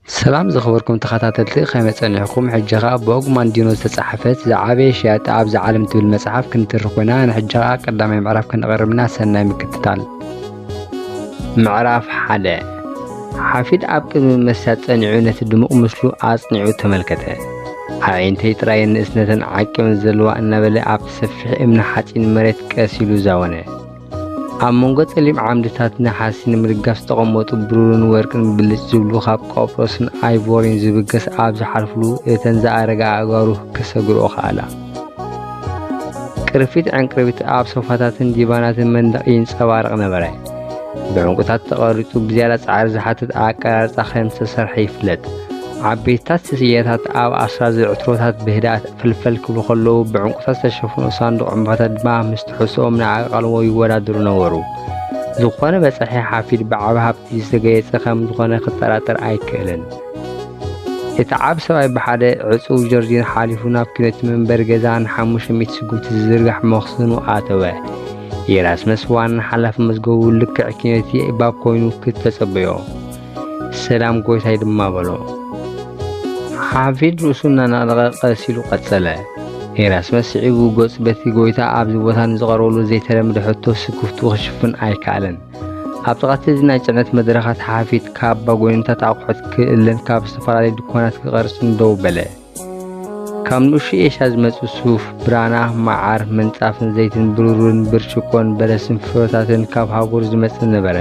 ሰላም ዝኸበርኩም ተኸታተልቲ፣ ከመይ ጸኒሕኩም? ሕጂ ኸኣ ብኦግማንዲኖ ዝተጻሕፈት ዝዓበየ ሸያጢ ኣብዛ ዓለም ትብል መጽሓፍ ክንትርኽ ኮይና፣ ንሕጂ ኸኣ ቀዳማይ ምዕራፍ ከነቕርብና ሰናይ ምክትታል። ምዕራፍ ሓደ። ሓፊድ ኣብ ቅድሚ መስትያት ጸኒዑ ነቲ ድሙቕ ምስሉ ኣጽኒዑ ተመልከተ። ኣዒንተይ ጥራየን ንእስነተን ዓቂበን ዘለዋ እናበለ ኣብቲ ሰፊሕ እምኒ ሓጺን መሬት ቀስ ኢሉ ዛወነ። ኣብ መንጎ ጸሊም ዓምድታት ነሓሲ ንምድጋፍ ዝተቐመጡ ብሩርን ወርቅን ብልጭ ዝብሉ ካብ ቆጵሮስን ኣይቮሪን ዝብገስ ኣብ ዝሓልፍሉ እተን ዝኣረጋ ኣእጋሩ ክሰግርኦ ከኣላ። ቅርፊት ዕንቅርቢት ኣብ ሶፋታትን ዲቫናትን መንደቕ ይንጸባረቕ ነበረ። ብዕንቁታት ተቐሪጹ ብዝያዳ ጻዕሪ ዝሓትት ኣቀራርጻ ከም ዝተሰርሐ ይፍለጥ። ዓበይትታት ስስየታት ኣብ ኣስራዚ ዕትሮታት ብህድኣት ፈልፈል ክብሉ ከለዉ፣ ብዕንቁታት ዝተሸፈኑ ሳንዱቕ ዕምባባታት ድማ ምስ ትሕዝቶኦም ንኣቃልቦ ይወዳደሩ ነበሩ። ዝኾነ በጻሒ ሓፊድ ብዓቢ ሃብቲ ዝተገየጸ ከም ዝኾነ ክጠራጠር ኣይክእልን። እቲ ዓቢ ሰብኣይ ብሓደ ዕጹው ጀርዲን ሓሊፉ ናብ ኪኖቲ መንበሪ ገዛ ንሓሙሽተ ሚእቲ ስጉምቲ ዝዝርጋሕ መኽዘኑ ኣተወ። ኤራስመስ ዋና ሓላፊ መዝገቡ ልክዕ ኪኖቲ ባብ ኮይኑ ክተጸበዮ። ሰላም ጎይታይ ድማ በሎ። ሓፊድ ርእሱ እናነቕነቐ ቀስ ኢሉ ቀጸለ። ኤራስመስ ስዒቡ ገጹ በቲ ጎይታ ኣብዚ ቦታ ንዝቐረበሉ ዘይተለምደ ሕቶ ስክፍትኡ ክሽፍን ኣይከኣለን። ኣብ ጥቓ እቲ ናይ ጽዕነት መድረኻት ሓፊድ ካባ ጎይንታት ኣቑሑት ክእለን ካብ ዝተፈላለዩ ድኳናት ክቐርጽን ደው በለ። ካብ ንእሽቶ ኤሽያ ዝመጹ ሱፍ፣ ብራና፣ መዓር፣ ምንጻፍን ዘይትን ብሩርን ብርጭቆን በለስን ፍረታትን ካብ ሃገሩ ዝመጽእ ነበረ።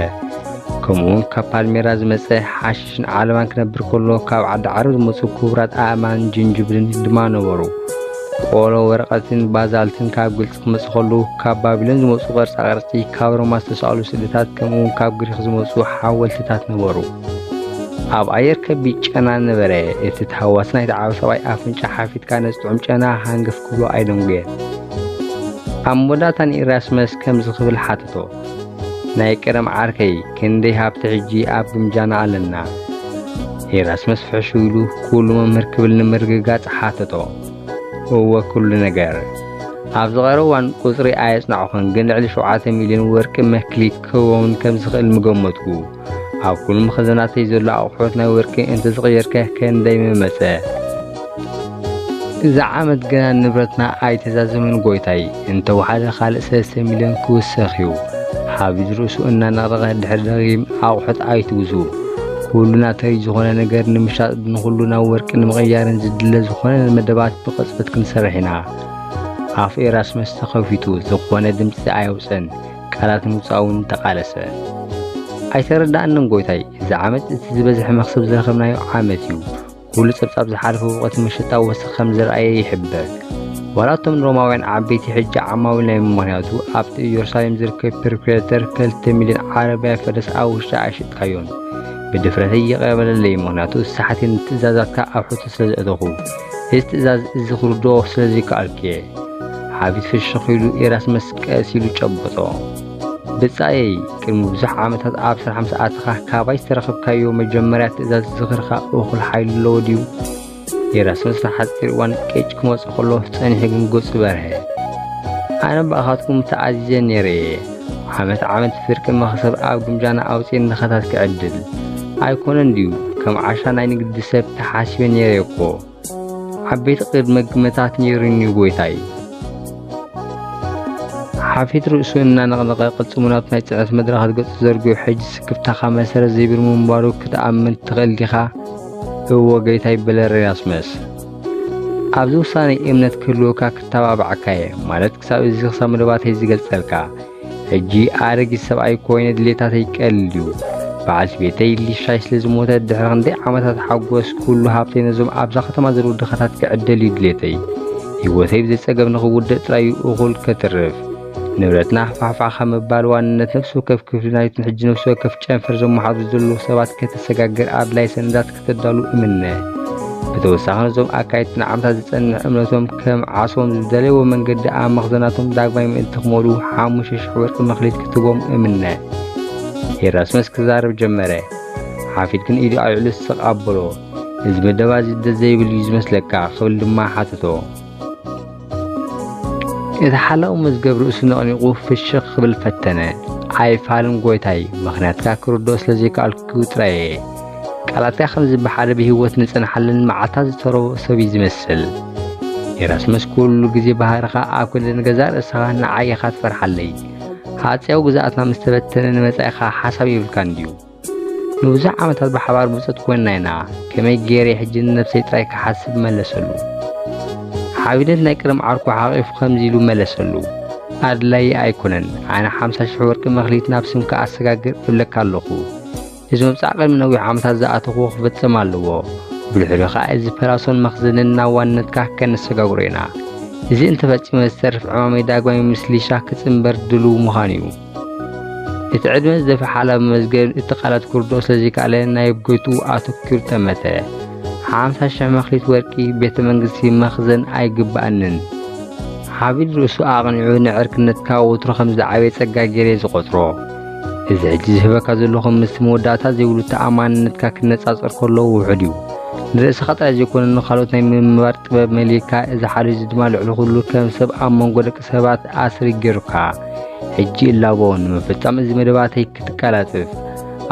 ከምኡውን ካብ ፓልሜራ ዝመጸ ሓሽሽን ዓለባን ክነብር ከሎ፣ ካብ ዓዲ ዓረብ ዝመጹ ክቡራት ኣእማንን ጅንጅብልን ድማ ነበሩ። ቆሎ፣ ወረቐትን ባዛልትን ካብ ግብጺ ክመጽእ ከሎ፣ ካብ ባቢሎን ዝመጹ ቅርጻ ቅርጺ፣ ካብ ሮማ ዝተሳእሉ ስእልታት፣ ከምኡውን ካብ ግሪኽ ዝመጹ ሓወልትታት ነበሩ። ኣብ ኣየር ከቢድ ጨና ነበረ። እቲ ተሃዋሲ ናይቲ ዓቢ ሰብኣይ ኣፍንጫ ሓፊትካ ነቲ ጥዑም ጨና ሃንገፍ ክብሎ ኣይደንጎየን። ኣብ መወዳእታ ንኢራስመስ ከምዚ ክብል ሓተቶ፣ "ናይ ቀደም ዓርከይ፣ ክንደይ ሃብቲ ሕጂ ኣብ ግምጃና ኣለና?" ኢራስመስ ፍሕሽ ኢሉ፣ "ኩሉ መምህር?" ክብል ንምርግጋጽ ሓተቶ። "እወ፣ ኩሉ ነገር። ኣብ ዝቐረበ እዋን ቁጽሪ ኣየጽናዕኹን፣ ግን ልዕሊ ሸውዓተ ሚልዮን ወርቂ መክሊት ክኸውን ከም ዝኽእል ምገመትኩ። ኣብ ኩሉ መኽዘናተይ ዘሎ ኣቑሑት ናይ ወርቂ እንተዝቕየርከ ክንደይ ምመጸ?" "እዚ ዓመት ገና ንብረትና ኣይተዛዘመን ጎይታይ፣ እንተወሓደ ካልእ ሰለስተ ሚልዮን ክውሰኽ እዩ። ሓፊድ ርእሱ እናነቕነቐ ድሕሪ ደጊም ኣቑሑት ኣይትውሱ። ኩሉ ናተይ ዝኾነ ነገር ንምሻጥ ንኹሉ ናብ ወርቂ ንምቕያርን ዝድለ ዝኾነ መደባት ብቕጽበት ክንሰርሕ ኢና። ኣፍ ኤራስመስ ተኸፊቱ፣ ዝኾነ ድምጺ ኣየውጸን፣ ቃላት ንምውጻእ እውን ተቓለሰ። "ኣይተረዳእንን ጎይታይ፣ እዚ ዓመት እቲ ዝበዝሐ መኽሰብ ዝረኸብናዮ ዓመት እዩ። ኩሉ ጸብጻብ ዝሓለፈ ወቕቲ መሸጣ ወሰኽ ከም ዘርኣየ ይሕብር። ዋላ እቶም ሮማውያን ዓበይቲ ሕጂ ዓማዊል ናይ፣ ምኽንያቱ ኣብቲ ኢየሩሳሌም ዝርከብ ፕሮኩሬተር ክልተ ሚልዮን ዓረብያ ፈረስ ኣብ ውሽጢ ኣይሸጥካዮን። ብድፍረተይ ይቕረ በለለይ፣ ምኽንያቱ ሳሕቲ ንትእዛዛትካ ኣብ ሕቶ ስለ ዘእተኹ። እዚ ትእዛዝ እዚ ክርድኦ ስለ ዘይከኣልኩ'የ።" ሓፊድ ፍሽኽ ኢሉ ኤራስመስ ቀስ ኢሉ ጨበጦ። "ብጻየይ፣ ቅድሚ ብዙሕ ዓመታት ኣብ ስራሕ ምስ ኣተኻ ካባይ ዝተረኸብካዮ መጀመርያ ትእዛዝ ዝኽርኻ እኹል ሓይሊ ኣለዎ ድዩ?" ኤራስመስ ንሓጺር እዋን ቅጭ ክመጾ ከሎ ጸኒሑ ግን ገጹ በርሀ። "ኣነ ብኣኻትኩም ተኣዚዘ ነይረ እየ። ዓመት ዓመት ፍርቂ መኽሰብ ኣብ ግምጃና ኣውጽኤ ንድኻታት ክዕድል። ኣይኮነን ድዩ? ከም ዓሻ ናይ ንግዲ ሰብ ተሓሲበ ነይረ እኮ። ዓበይቲ ቅድመ ግምታት ነይሩኒ ጎይታይ።" ሓፊድ ርእሱ እናነቕነቐ ቅልጽሙ ናብቲ ናይ ጽዕነት መድረኻት ገጹ ዘርጊሑ፣ "ሕጂ ስክፍታኻ መሰረት ዘይብሉ ምንባሩ ክትኣምን ትኽእል ዲኻ?" "እወ ጎይታይ" በለ ኤራስመስ። "ኣብዚ ውሳነይ እምነት ክህልወካ ክተባብዓካ እየ፣ ማለት ክሳብ እዚ ክሳብ መደባተይ ዝገልጸልካ። ሕጂ ኣረጊት ሰብኣይ ኮይነ ድሌታተይ ቀሊል እዩ። በዓልቲ ቤተይ ሊሻይ ስለ ዝሞተት ድሕሪ ክንደይ ዓመታት ሓጎስ ኩሉ ሃብተይ ነዞም ኣብዛ ከተማ ዘለዉ ድኻታት ክዕደል እዩ ድሌተይ። ህይወተይ ብዘይ ጸገም ንኽውድእ ጥራይ እዩ እኹል ከትርፍ። ንብረትና ፋሕፋሕ ካብ ምባል ዋንነት ነፍሲ ወከፍ ክፍሊ ናይቶም ሕጂ ነፍሲ ወከፍ ጨንፈር ዘመሓድሩ ዘለዉ ሰባት ከተሰጋግር ኣድላይ ሰነዳት ከተዳሉ እምነ። ብተወሳኺ ነዞም ኣካየድቲ ንዓመታት ዝጸንሕ እምነቶም ከም ዓሶም ዝደለይዎ መንገዲ ኣብ መኽዘናቶም ዳግማይ ምእንቲ ክመልኡ ሓሙሽተ ሽሕ ወርቂ መኽሊት ክትህቦም እምነ።" ኤራስመስ ክዛረብ ጀመረ። ሓፊድ ግን ኢዱ ኣልዒሉ ስቕ ኣበሎ። "እዚ መደባ እዚ ደስ ዘይብል እዩ ዝመስለካ?" ክብል ድማ ሓተቶ። እቲ ሓላዊ መዝገብ ርእሱ ነቕኒቑ ፍሽኽ ክብል ፈተነ። "ኣይፋልን ጎይታይ፣ ምኽንያትካ ክርድኦ ስለ ዘይከኣልኩ ጥራይ እየ። ቃላትካ ከም ዝብሓደ ብህይወት ንጸንሓለን መዓልታት ዝተረቦ ሰብ እዩ ዝመስል። ኤራስመስ ኩሉ ግዜ ባህርኻ ኣብ ክንዲ ንገዛእ ርእስኻ ንዓይ ኢኻ ትፈርሓለይ። ሃጸያዊ ግዝኣትና ምስ ተበተነ ንመጻኢኻ ሓሳብ የብልካን ድዩ? ንብዙሕ ዓመታት ብሓባር ብጾት ኮይንና ኢና። ከመይ ገይረ ሕጂ ንነብሰይ ጥራይ ክሓስብ መለሰሉ። ሓቢነት ናይ ቀደም ዓርኩ ሓቒፉ ከምዚ ኢሉ መለሰሉ። ኣድላዪ ኣይኮነን። ኣነ ሓምሳ ሽሕ ወርቂ መኽሊት ናብ ስምካ ኣሰጋግር እብለካ ኣለኹ። እዚ ምብጻዕ ቅድሚ ነዊሕ ዓመታት ዝኣተኽዎ ክፍጸም ኣለዎ። ብድሕሪኡ ኸኣ እዚ ፐላሶን መኽዘንን ናብ ዋንነትካ ከነሰጋግሮ ኢና። እዚ እንተፈጺመ ዝተርፍ ዕማመይ ዳግማይ ምስ ሊሻ ክጽንበር ድልው ምዃኑ እዩ። እቲ ዕድመ ዝደፍእ ሓላፊ መዝገብ እቲ ቃላት ክርድኦ ስለ ዘይከኣለ ናይ ብገትኡ ኣተኲሩ ጠመተ። ሓምሳ ሽሕ መኽሊት ወርቂ ቤተ መንግስቲ መኽዘን ኣይግባኣንን። ሓቢድ ርእሱ ኣቕኒዑ ንዕርክነትካ ወትሩ ከም ዝዓበየ ጸጋ ገይረ ዝቖጽሮ። እዚ ሕጂ ዝህበካ ዘለኹ ምስቲ መወዳእታ ዘይብሉ ተኣማንነትካ ክነጻጸር ከሎ ውሑድ እዩ። ንርእስኻ ጥራይ ዘይኮነ ንኻልኦት ናይ ምምባር ጥበብ መሊእካ፣ እዚ ሓልዮት ድማ ልዕሊ ኩሉ ከም ሰብ ኣብ መንጎ ደቂ ሰባት ኣስሪ ገይሩካ። ሕጂ እላቦ ንምፍጻም እዚ መደባተይ ክትቀላጥፍ።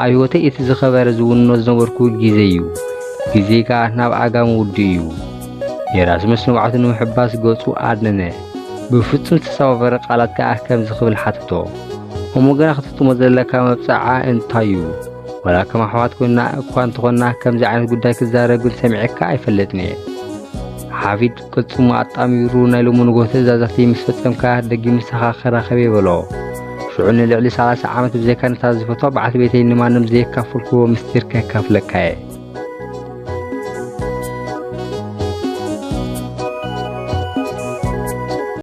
ኣብ ህይወተይ እቲ ዝኸበረ ዝውንኖ ዝነበርኩ ግዜ እዩ። ግዜ ከኣ ናብ ዓጋመ ውዱእ እዩ። ኤራስመስ ንብዓቱ ንምሕባስ ገጹ ኣድነነ። ብፍጹም ዝተሰባበረ ቃላት ከኣ ከምዚ ክብል ሓተቶ። እሞ ገና ክትፍጽሞ ዘለካ መብጽዓ እንታይ እዩ? ወላ ከም ኣሕዋት ኮይንና እኳ እንተኾንና ከምዚ ዓይነት ጉዳይ ክዛረብ ግን ሰሚዐካ ኣይፈልጥን እየ። ሓፊድ ቅልጽሙ ኣጣሚሩ ናይ ሎሚ ንግሆ ትእዛዛተይ ምስ ፈጸምካ ደጊም ምሳኻ ክራኸብ እየ በሎ። ሽዑ ንልዕሊ ሰላሳ ዓመት ብዘይካ ነታ ዝፈትዋ በዓልቲ ቤተይ ንማንም ዘየካፈልክዎ ምስጢር ከካፍለካ እየ።